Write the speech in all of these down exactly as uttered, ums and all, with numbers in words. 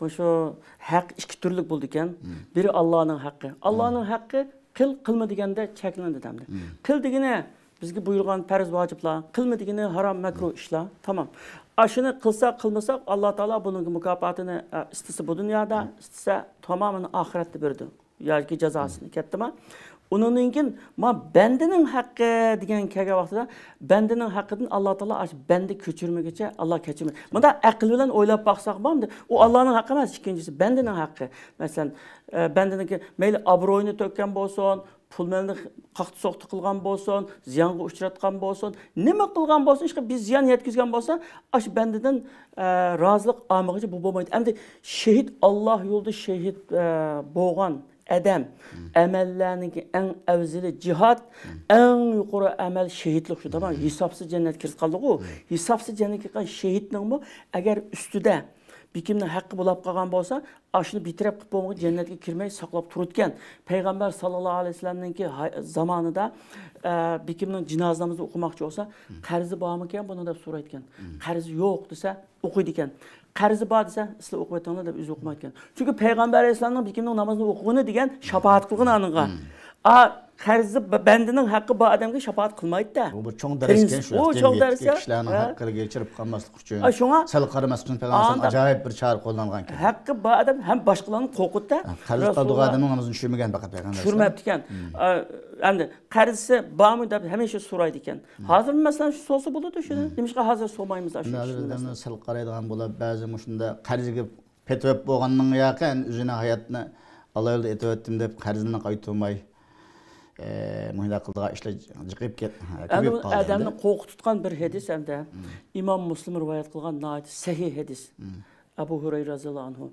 مۇشۇ ھەق ئىككى تۈرلۈك بولىدىكەن. بىرى ئاللانىڭ ھەققى. ئاللانىڭ ھەققى قىل، قىلما دېگەندە چەكلىنىدۇ دەمدى. قىل دېگىنى بىزگە بۇيرۇغان پەرز ۋاجىپلار، قىلما دېگىنى ھارام، مەكرۇھ ئىشلار. تامام. ئاشۇنى قىلساق، قىلمىساق، ئاللا تائالا بۇنىڭ مۇكاپاتىنى، ئە، ئىستىسە بۇ دۇنيادا، ئىستىسە تامامىنى ئاخىرەتتە بېرىدۇ. ياكى جازاسىنى كەتتىما. ئۇنىڭدىن كېيىن ما بەندىنىڭ ھەققى دېگەن كەلگەن ۋاقتىدا، بەندىنىڭ ھەققىدىن ئاللا تائالا ئاشۇ بەندە كۆچۈرمىگۈچە ئاللا كەچۈرمەيدۇ. مۇنداق ئەقىل بىلەن ئويلاپ باقساق، بولمامدۇ؟ ئۇ ئاللانىڭ ھەققى ئەمەس، ئىككىنچىسى بەندىنىڭ ھەققى. مەسىلەن، ئە، بەندىنىڭكى مەيلى ئابرۇيىنى تۆككەن بولسۇن، پۇل مالنى قاقتى-سوقتى قىلغان بولسۇن، زىيانغا ئۇچراتقان بولسۇن، نېمە قىلغان بولسۇن، ئىشقىلىپ بىز زىيان يەتكۈزگەن بولسا، ئاشۇ بەندىدىن، ئە، رازىلىق ئالمىغۇچە بۇ بولمايدۇ. ئەمدى شېھىت، ئاللا يولىدا شېھىت، ئە، بولغان ئادەم ئەمەللەرنىڭكى ئەڭ ئەۋزىلى جىھاد، ئەڭ يۇقىرى ئەمەل شېھىتلىق شۇ. تامام، ھېسابسىز جەننەتكە كىرىپ قالدىغۇ. ھېسابسىز جەننەتكە كىرگەن شېھىتنىڭمۇ ئەگەر ئۈستىدە بېكىمنىڭ ھەققى بولاپ قالغان بولسا، ئاشۇنى بىتەرەپ قىلىپ بولمىغان جەننەتكە كىرمەي ساقلاپ تۇرىدىكەن. پەيغەمبەر ساللاللاھۇ ئەلەيھى ۋەسەللەمنىڭكى ھاي-، زامانىدا، ئە، بېكىمنىڭ جىنازا نامىزىنى ئوقۇماقچى بولسا، قەرزى بارمىكەن بۇنىڭ دەپ سورايدىكەن. قەرزى يوق دېسە، ئوقۇيدىكەن. قەرزى بار دېسە، سىلەر ئوقۇۋېتىڭلار دەپ ئۆزى ئوقۇمايدىكەن. چۈنكى پەيغەمبەر ئەلەيھىسسالامنىڭ بېكىمنىڭ نامىزىنى ئوقۇغىنى دېگەن شاپائەت قىلغىنى ئانىڭغا. ئا، قەرزى ب-، بەندىنىڭ ھەققى بار ئادەمگە شاپائەت قىلمايدۇ-دە. بۇ بىر چوڭ دەرس ئىكەن شۇ، ئۇ چوڭ دەرس، كىشىلەرنىڭ ھەققىگە چىرىپ قالماسلىق ئۈچۈن. ئا، شۇڭا سەل قارىماسلىق ئۈچۈن پەيغەمبەر ئەلەيھىسسالام ئاجايىپ بىر چارە قوللانغان ئىكەن. ھەققى بار ئادەم ھەم باشقىلارنى قورقۇتتى. قەرز قالدۇرغان ئادەمنىڭ نامىزىنى چۈشۈرمىگەن پەقەت پەيغەمبەر ئەلەيھىسسالام. چۈشۈرمەپتىكەن. ئا، ئەمدى قەرزى بارمۇ دەپ ھەمىشە سورايدىكەن. ھازىر مەسىلەن شۇ سورىسا بولىدۇ شۇنى. نېمىشقا ھازىر سورىمايمىز ئاشۇ ئىشنى مەسىلەن؟ سەل قارايدىغان بولۇپ، بەزى مۇشۇنداق قەرزگە پېتىۋەپ بولغاندىن ياقى، ئەمدى ئۆزىنىڭ ھاياتىنى ئاللا يولىدا ئېتىۋەتتىم دەپ قەرزىنى قايتۇرماي، ئە، مۇشۇنداق قىلىدىغان ئىشلار جىقىپ كەت-، ئەمدى كۆپىيىپ قالدى ئادەمنى ئەمدى. قورقۇتۇتقان بىر ھەدىس ئەمدى. ئىمام مۇسلىم رىۋايەت قىلغان ناھايىتى سەھىھ ھەدىس. ئەبۇ ھۇرەيرە رەزىياللاھۇ ئەنھۇ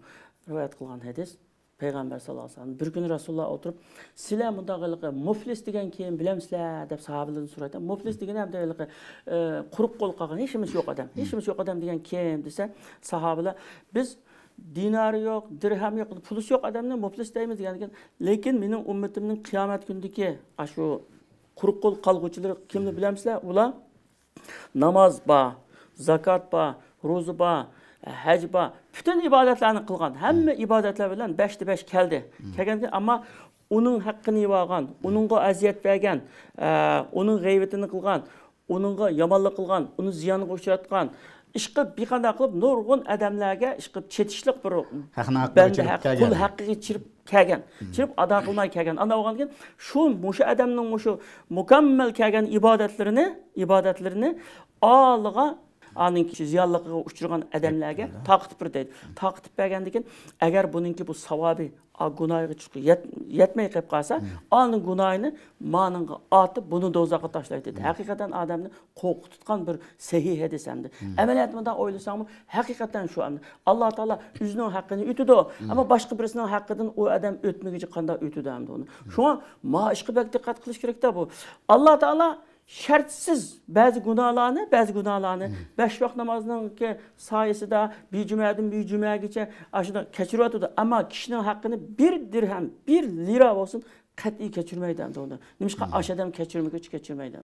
رىۋايەت قىلغان ھەدىس. پەيغەمبەر ساللاللاھۇ ئەلەيھى ۋەسەللەم بىر كۈنى رەسۇلۇللا ئولتۇرۇپ، سىلەر مۇنداق ھېلىقى مۇفلىس دېگەن كىم بىلەمسىلەر دەپ ساھابىلەردىن سورايدۇ. مۇفلىس دېگىنى ھەمدە ھېلىقى، ئە، قۇرۇق قول قالغان، ھېچنېمىسى يوق ئادەم. ھېچنېمىسى يوق ئادەم دېگەن كىم دېسە، ساھابىلەر، بىز دىنارى يوق، دىرھەمى يوق، پۇلىسى يوق ئادەمنى مۇپلىس دەيمىز دېگەندىكىن، لېكىن مېنىڭ ئۈممىتىمنىڭ قىيامەت كۈنىدىكى ئاشۇ قۇرۇق قول قالغۇچىلىرى كىمنى بىلەمسىلەر؟ ئۇلار ناماز بار، زاكات بار، روزا بار، ھەج بار، پۈتۈن ئىبادەتلەرنى قىلغان، ھەممە ئىبادەتلەر بىلەن بەشتە بەش كەلدى. كەلگەندىكىن، ئەمما ئۇنىڭ ھەققىنى يېۋالغان، ئۇنىڭغا ئەزىيەت بەرگەن، ئە، ئۇنىڭ غەيۋىتىنى قىلغان، ئۇنىڭغا يامانلىق قىلغان، ئۇنى زىيانغا ئۇچراتقان، ئىشقىلىپ بىر قانداق قىلىپ نۇرغۇن ئادەملەرگە ئىشقىلىپ چېتىشلىق بىر ھەقنى ھەققىگە بەندە چىرىپ ھەق، كەلگەن. قۇل ھەققىگە چىرىپ كەلگەن. چىرىپ ئادا قىلماي كەلگەن. ئانداق بولغاندىكىن شۇ مۇشۇ ئادەمنىڭ مۇشۇ مۇكەممەل كەلگەن ئىبادەتلىرىنى، ئىبادەتلىرىنى ئالىغا، ئانىڭ زىيانلىقىغا ئۇچرىغان ئادەملەرگە تارقىتىپ بېرىدۇ. تارقىتىپ بەرگەندىكىن، ئەگەر بۇنىڭكى بۇ ساۋابى ئا، گۇناھىغا چۈشۈپ يەت-، يەتمەي قېلىپ قالسا، ئانىڭ گۇناھىنى مانىڭغا ئاتىپ، بۇنى دوزاخقا تاشلايدۇ دېدى. ھەقىقەتەن ئادەمنى قورقۇتۇتقان بىر سەھىھ ھەدىس ئەمدى. ئەمەلىيەتتە مۇنداق ئويلىساڭمۇ، ھەقىقەتەن شۇ ئەمدى. ئاللا تائالا ئۆزىنىڭ ھەققىنى ئۆتىدۇ، ئەمما باشقا بىرسىنىڭ ھەققىدىن ئۇ ئادەم ئۆتمىگۈچە قانداق ئۆتىدۇ ئەمدى ئۇنى؟ شۇڭا ما ئىشقا بەك دىققەت قىلىش كېرەكتە بۇ. ئاللا تائالا شەرتسىز بەزى گۇناھلارنى، بەزى گۇناھلارنى بەش ۋاق نامازنىڭكى سايىسىدا بىر جۈمەدىن بىر جۈمەگىچە ئاشۇنداق كەچۈرۈۋاتىدۇ. ئەمما كىشىنىڭ ھەققىنى بىر دىرھەم، بىر لىرا بولسۇن قەتئىي كەچۈرمەيدۇ ئەمدى ئۇنى. نېمىشقا؟ ئاشۇ ئادەم كەچۈرمىگۈچە كەچۈرمەيدۇ.